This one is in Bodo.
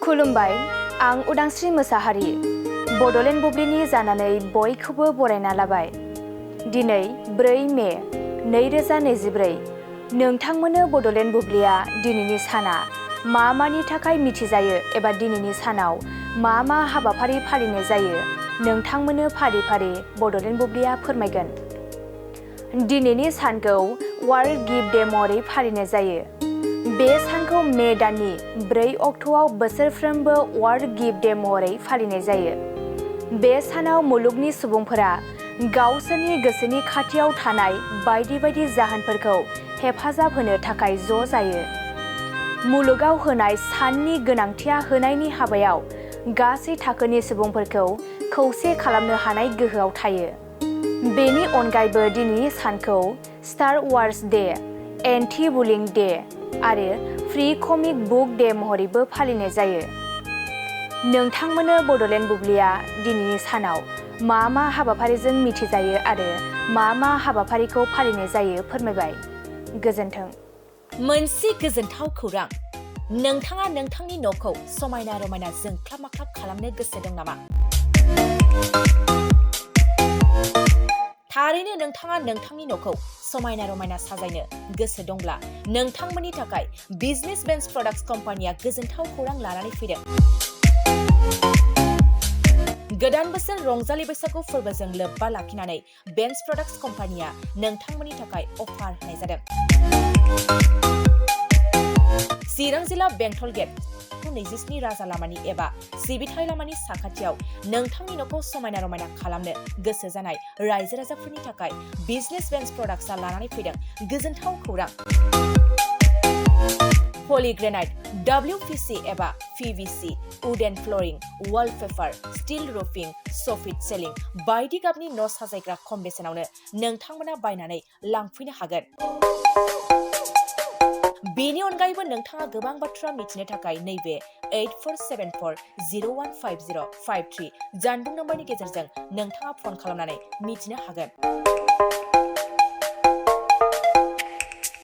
खुलुमबाय, आं उदांस्रि मोसाहारि बड'लेण्ड बुब्लिनि जानानै बयखौबो बरायना लाबाय। दिनै 4 मे 2024 नोंथांमोननो बड'लेण्ड बुब्लिया दिनैनि साना मानि थाखाय मिथिजायो एबा दिनैनि सानाव मा हाबाफारि फालिनाय जायो नोंथांमोननो फारि फारि बड'लेण्ड बुब्लिया फोरमायगोन। दिनैनि सानखौ वर्ल्ड गिफ्ट डे महरै फालिनाय जायो। बे सानखौ मे दाननि 4 अक्ट'आव बोसोरफ्रोमबो वर्ल्ड गिफ्ट डे महरै फालिनाय जायो। बे सानाव मुलुगनि सुबुंफोरा गावसोरनि गोसोनि खाथियाव थानाय बायदि जाहोनफोरखौ हेफाजाब होनो थाखाय ज' जायो। मुलुगाव होनाय साननि गोनांथिया होनायनि हाबायाव गासै थाखोनि सुबुंफोरखौ खौसे खालामनो हानाय गोहोआव थायो। बेनि अनगायैबो दिनैनि सानखौ star wars day, anti bullying day आरो फ्री कमिक बुक डे महरैबो फालिनाय जायो। नोंथांमोननो बड'लेण्ड बुब्लिया दिनैनि सानाव मा हाबाफारिजों मिथिजायो आरो मा हाबाफारिखौ फालिनाय जायो फोरमायबाय। गोजोन्थों। मोनसे गोजोनथाव खौरां। नोंथाङा नोंथांनि न'खौ समायना रमायना जोंख्लाब माख्लाब खालामनो गोसो दं नामा? थारैनो नोंथाङा नोंथांनि न'खौ समायना रमायना साजायनो गोसो दंब्ला नोंथांमोननि थाखाय बिजनेस बेन्स प्रडाक्ट्स कम्पानिया गोजोनथाव खौरां लानानै फैदों। गोदान बोसोर रंजालि बैसागु फोरबोजों लोब्बा लाखिनानै बेन्स प्रडाक्ट्स कम्पानिया नोंथांमोननि थाखाय अफार होनाय जादों। चिरां जिल्ला बेंटल गेट 27 राजा लामानि एबा सिबिथाय लामानि साखाथियाव नोंथांनि न'खौ समायना रमायना खालामनो गोसो जानाय रायजो राजाफोरनि थाखाय बिजनेस बेन्स प्रडाक्ट्सआ लानानै फैदों गोजोनथाव खौरां। पलिग्रेनाइट, WPC एबा PVC, wooden flooring, wallpaper, steel roofing, soffit ceiling बायदि गाबनि न' साजायग्रा खम बेसेनावनो नोंथांमोना बायनानै लांफैनो हागोन। बेनि अनगायैबो नोंथाङा गोबां बाथ्रा मिथिनो थाखाय नैबे 8474015053 जानबुं नम्बरनि गेजेरजों नोंथाङा फन खालामनानै मिथिनो हागोन।